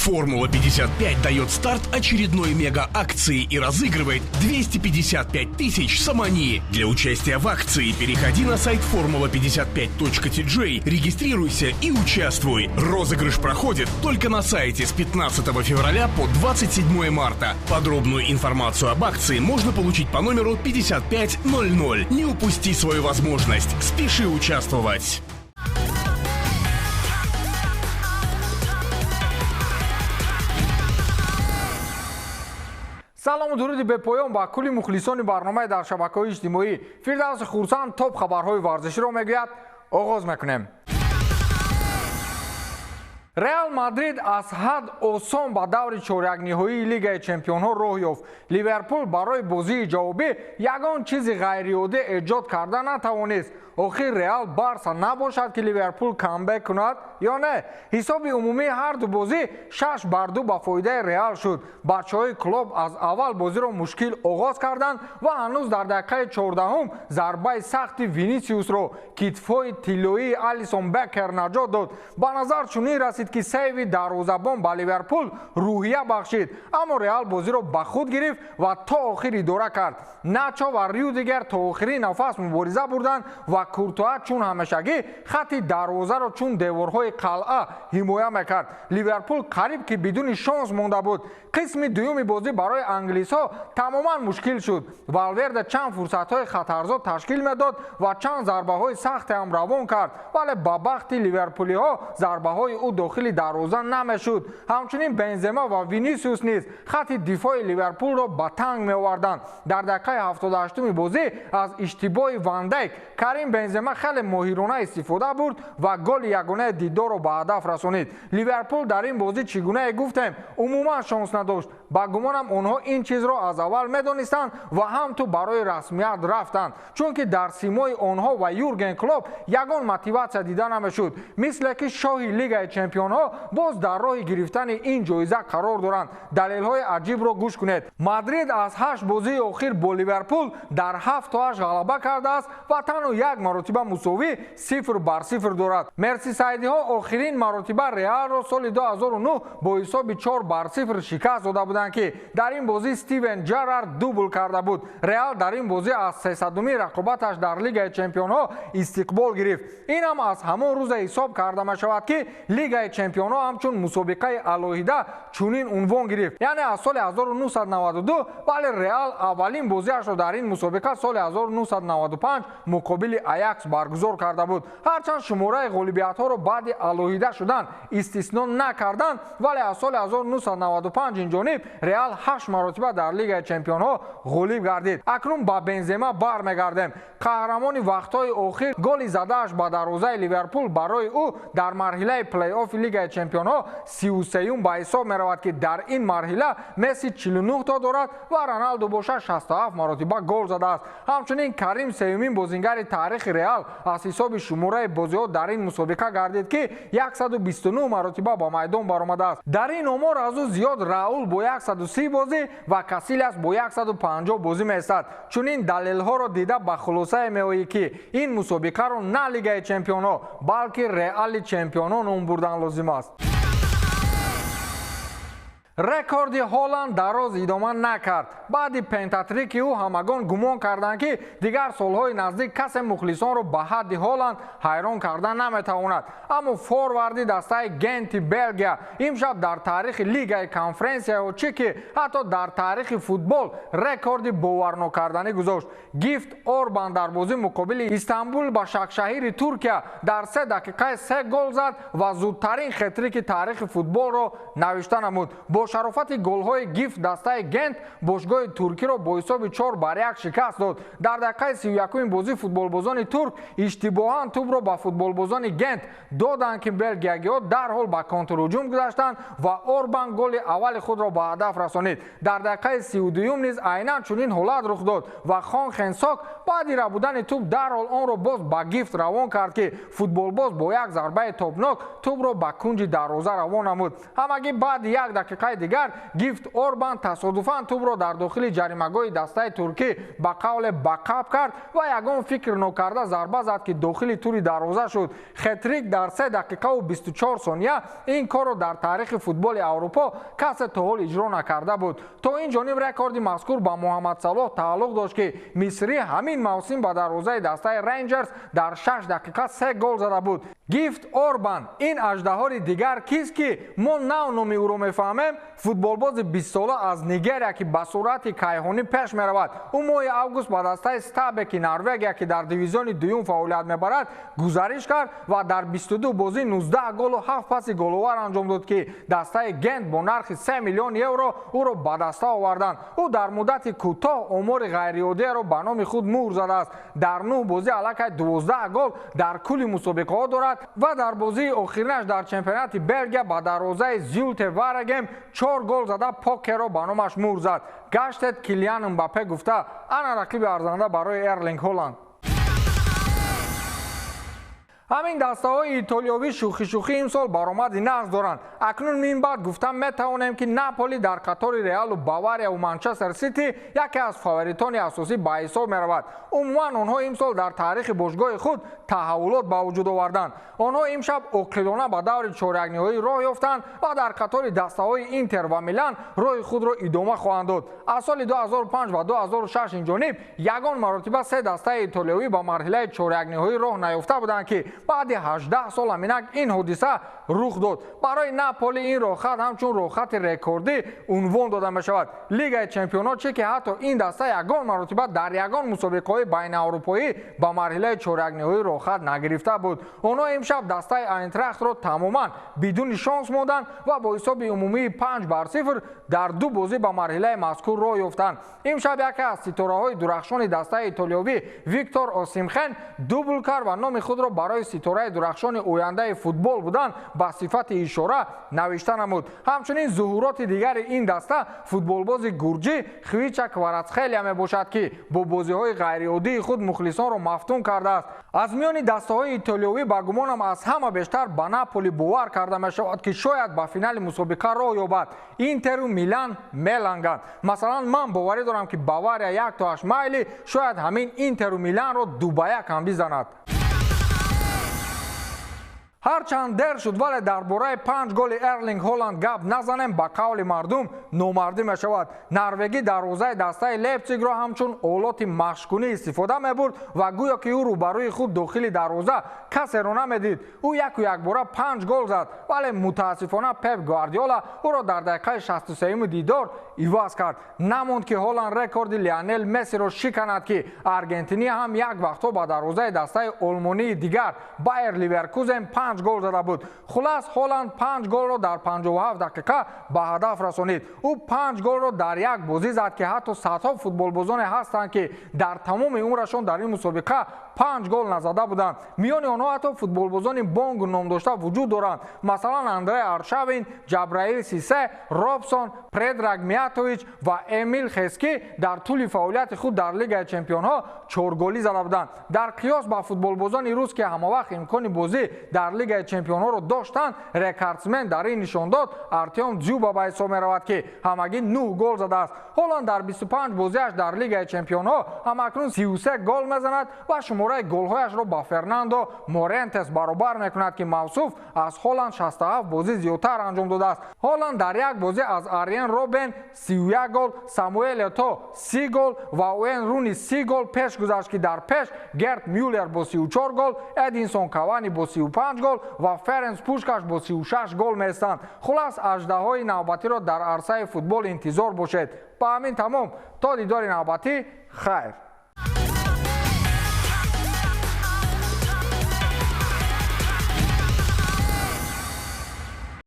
Формула-55 дает старт очередной мега-акции и разыгрывает 255 тысяч сомони. Для участия в акции переходи на сайт formula55.tj, регистрируйся и участвуй. Розыгрыш проходит только на сайте с 15 февраля по 27 марта. Подробную информацию об акции можно получить по номеру 5500. Не упусти свою возможность. Спеши участвовать. Салому дуруди бепоён ба кулли мухлисони барномаи дар шабакаҳои иҷтимоӣ. Фирдавси Хурсанд топ хабарҳои варзиширо мегӯяд. Оғоз мекунем. Реал Мадрид аз ҳад осон ба даври чорякниҳоии Лигаи чемпионҳо роҳ ёфт. Ливерпул барои бозии ҷавобӣ ягон чизи ғайриоддӣ эҷод карда натавонист. Охир Реал Барса набошад, ки Ливерпул камбек кунад ё не? Ҳисоби умумии ҳар ду бозӣ 6-2 ба фоидаи Реал шуд. Бачаҳои Клуб аз аввал бозиро мушкил оғоз карданд ва ҳанӯз дар дақиқаи 14-ум зарбаи сахти Винисиусро китфҳои тиллоии Алисон Бекер наҷот дод. Ба назар чунин расид, ки сейви дарвозабон ба Ливерпул рӯҳия бахшид, аммо Реал бозиро ба худ гирифт ва то охир идора кард. Начо ва Рюдигер то охирин нафас мубориза бурданд ва Куртуа чун ҳамешагӣ хатти дарвозаро чун деворҳои қалъа ҳимоя мекард. Ливерпул қариб ки бидуни шонс монда буд. Қисми дуюми бозӣ барои англисҳо тамоман мушкил шуд. Валверде чанд фурсатҳои хатарзо ташкил медод ва чанд зарбаҳои сахте ҳам равон кард, вале ба бахти ливерпулиҳо зарбаҳои ӯ дохили дарвоза намешуд. Ҳамчунин Бензема ва Винисиус низ хатти дифои Ливерпулро ба танг меоварданд. Дар дақиқаи 78-уми бозӣ аз иштибоҳи Ван Дайк Карим Бензема хеле моҳирона истифода бурд ва голи ягонаи дидорро ба ҳадаф расонид. Ливерпул дар ин бозӣ, чӣ гунае гуфтем, умуман шонс надошт. Ба гумонам, онҳо ин чизро аз аввал медонистанд ва ҳам ту барои расмият рафтанд, чунки дар симои онҳо ва Юрген Клоп ягон мотиватсия дида намешуд, мисле ки шоҳи Лигаи чемпионҳо боз дар роҳи гирифтани ин ҷоиза қарор доранд. Далелҳои аҷибро гӯш кунед. Мадрид аз 8 бозии охир бо Ливерпул дар 7 тоаш ғалаба кардааст ва танҳо як маротиба мусовӣ 0-0 дорад. Мерсисайдиҳо охирин маротиба Реалро соли 2009 бо ҳисоби 4-0 шикаст дода буданд, ки дар ин бозӣ Стивен Ҷерард дубл карда буд. Реал дар ин бозӣ аз сесадуми рақобаташ дар Лигаи чемпионҳо истиқбол гирифт. Ин ҳам аз ҳамон рӯза ҳисоб карда мешавад, ки Лигаи чемпионҳо ҳамчун мусобиқаи алоҳида чунин унвон гирифт, яъне аз соли 1992. Вале Реал аввалин бозиашро дар ин мусобиқа соли 1995 муқобили Аякс баргузор карда буд. Ҳарчанд шумораи ғолибиятҳоро баъди алоҳида шудан истисно накарданд, вале аз соли 1995 инҷониб Реал 8 маротиба дар Лигаи чемпионҳо ғолиб гардид. Акнун ба Бензема бармегардем. Қаҳрамони вақтҳои охир голи задааш ба дарвозаи Ливерпул барои ӯ дар марҳилаи плей-оффи Лигаи чемпионҳо 33-юм ба ҳисоб меравад, ки дар ин марҳила Месси 49 то дорад ва Роналду бошад 67 маротиба гол задааст. Ҳамчунин Карим сеюмин бозингари таърихи Реал аз ҳисоби шумораи бозиҳо дар ин мусобиқа гардид, ки 129 маротиба ба майдон баромадааст. Дар ин омор аз ӯ зиёд Раул бо 130 бозӣ ва Касилиас бо 150 бозӣ меистад. Чунин далелҳоро дида ба хулосае меоӣ, ки ин мусобиқаро на Лигаи чемпионҳо, балки Реали чемпионҳо ном бурдан лозим аст. Рекорди Ҳоланд дароз идома накард. Баъди пентатрики ӯ ҳамагон гумон карданд, ки дигар солҳои наздик касе мухлисонро ба ҳадди Ҳоланд ҳайрон карда наметавонад. Аммо форварди дастаи Генти Белгия имшаб дар таърихи Лигаи конференсияҳо чӣ, ки ҳатто дар таърихи футбол рекорди боварнокарданӣ гузошт. Гифт Орбан дар бозӣ муқобили Истанбул Башакшаҳири Туркия дар 3 дақиқаи се гол зад ва зудтарин хетрики таърихи футболро навишта намуд. Бо шарофати голҳои Гифт дастаи Гент бошгоҳи туркиро бо ҳисоби 4-1 шикаст дод. Дар дақиқаи 31-уми бозӣ футболбозони турк иштибоҳан тӯбро ба футболбозони Гент доданд, ки белгиягиҳо дарҳол ба контрҳуҷум гузаштанд ва Орбан голи аввали худро ба ҳадаф расонид. Дар дақиқаи 32-юм низ айнан чунин ҳолат рух дод ва Хон Хенсок баъди рабудани тӯб дарҳол онро боз ба Гифт равон кард, ки футболбоз бо як зарбаи тобнок тӯбро ба кунҷи дарвоза равон намуд. Ҳамагӣ баъди як дақиқаи дақиқаи дигар Гифт Орбан тасодуфан тӯбро дар дохили ҷаримагоҳи дастаи туркӣ ба қавле ба қаб кард ва ягон фикр нокарда зарба зад, ки дохили тури дарвоза шуд. Хетрик дар 3 дақиқаву 24 сония ин корро дар таърихи футболи Аврупо касе то ҳол иҷро накарда буд. То ин ҷониб рекорди мазкур ба Муҳаммад Салоҳ тааллуқ дошт, ки мисрӣ ҳамин мавсим ба дарвозаи дастаи Рейнҷерс дар 6 дақиқа 3 гол зада буд. Гифт Орбан ин аждаҳори дигар кист, ки мо нав номи ӯро мефаҳмем? Футболбози 20сола аз Нигерия, ки ба суръати кайҳонӣ пеш меравад. Ӯ моҳи август ба дастаи Стабеки Норвегия, ки дар дивизиони дуюм фаъолият мебарад, гузариш кард ва дар 22 бозӣ 19 голу 7 паси головар анҷом дод, ки дастаи Гент бо нархи 3 миллион евро ӯро ба даста оварданд. Ӯ дар муддати кӯтоҳ омори ғайриоддиеро ба номи худ муҳр задааст. Дар 9 бозӣ аллакай 12 гол дар кулли мусобиқаҳо дорад ва дар бозии охиринаш дар чемпионати Белгия ба дарвозаи Зюлте Варегем 4 гол зада покерро ба номаш муҳр зад. Гаштед Килиан Мбаппе гуфта, ана рақиби арзанда барои Эрлинг Ҳоланд. Ҳамин дастаҳои итолиёвӣ шӯхӣ-шӯхӣ имсол баромади нағз доранд. Акнун мин баъд гуфтан метавонем, ки Наполи дар қатори Реалу Баварияву Манчестер Сити яке аз фаворитони асосӣ ба ҳисоб меравад. Умуман, онҳо имсол дар таърихи бошгоҳи худ таҳаввулот ба вуҷуд оварданд. Онҳо имшаб оқилона ба даври чорякниҳоӣ роҳ ёфтанд ва дар қатори дастаҳои Интер ва Милан роҳи худро идома хоҳанд дод. Аз соли 2005 ва 2006 инҷониб ягон маротиба се дастаи итолиёвӣ ба марҳилаи чорякниҳоӣ роҳ наёфта буданд, ки баъди 18 сол аминак ин ҳодиса рух дод. Барои Наполи ин роҳхат ҳамчун роҳхати рекордӣ унвон дода мешавад. Лигаи чемпионот чӣ, ки ҳатто ин даста ягон маротиба дар ягон мусобиқаҳои байнаврупоӣ ба марҳилаи чорякниҳоӣ роҳхат нагирифта буд. Онҳо имшаб дастаи Айнтрахтро тамоман бидуни шонс монданд ва бо ҳисоби умумии 5-0 дар ду бозӣ ба марҳилаи мазкур роҳ ёфтанд. Имшаб яке аз ситораҳои дурахшони дастаи итолиёвӣ Виктор Осимхен дубл кард ва номи худро барои ситораи дурахшони ояндаи футбол будан ба сифати ишора навишта намуд. Ҳамчунин зуҳуроти дигари ин даста футболбози гурҷӣ Хвича Кварацхелия мебошад, ки бо бозиҳои ғайриоддии худ мухлисонро мафтун кардааст. Аз миёни дастаҳои итолиёвӣ ба гумонам аз ҳама бештар ба Наполи бовар карда мешавад, ки шояд ба финали мусобиқа роҳ ёбад. Интеру Милан меланганд. Масалан, ман боварӣ дорам, ки Бавария 1-8 майли шояд ҳамин Интеру Миланро 2-1 ҳам бизанад. Ҳарчанд дер шуд, вале дар бораи 5 голи Эрлинг Ҳоланд гап назанем, ба қавли мардум номардӣ мешавад. Норвегӣ дарвозаи дастаи Лейпсигро ҳамчун олоти машқкунӣ истифода мебурд ва гӯё ки ӯ рӯбарӯи худ дохили дарвоза касеро намедид. Ӯ яку якбора 5 гол зад, вале мутаассифона Пеп Гвардиола ӯро дар дақиқаи 63-юми дидор иваз кард. Намонд, ки Ҳоланд рекорди Лионел Мессиро шиканад, ки аргентиния ҳам як вақтҳо ба дарвозаи дастаи олмонии дигар Байер Ливеркузен 5 гол зада буд. Хулас, Ҳоланд 5 голро дар 57 дақиқа ба ҳадаф расонид. Ӯ 5 голро дар як бозӣ зад, ки ҳатто садҳо футболбозоне ҳастанд, ки дар тамоми умрашон дар ин мусобиқа 5 гол назада буданд. Миёни онҳо ҳатто футболбозони бонгу номдошта вуҷуд доранд. Масалан, Андрей Аршавин, Ҷабраил Сисе, Робсон, Предраг Миятович ва Эмил Хески дар тӯли фаъолияти худ дар Лигаи чемпионҳо чорголӣ зада буданд. Дар қиёс ба футболбозони рус, ки ҳамавақт имкони бозӣ дар Лигаи чемпионҳоро доштанд, рекордсмен дар ин нишондод Артем Дзюба ба ҳисоб меравад, ки ҳамагӣ 9 гол задааст. Ҳоланд дар 25 бозиаш дар Лигаи чемпионҳо ҳамакнун 33 гол мезанад ва шумораи голҳояшро ба Фернандо Морентес баробар мекунад, ки мавсуф аз Ҳоланд 67 бозӣ зиёдтар анҷом додааст. Ҳоланд дар як бозӣ аз Ариен Робен 31 гол, Самуэл Ето 30 гол ва Уэн Руни 30 гол пеш гузашт, ки дар пеш Герт Мюллер бо 34 гол, Эдинсон Кавани бо 35 гол ва Ференс Пушкаш бо 36 гол меистанд. Хулас, аждаҳои навбатиро дар арсаи футбол интизор бошед. Ба ҳамин тамом, то дидори навбатӣ, хайр.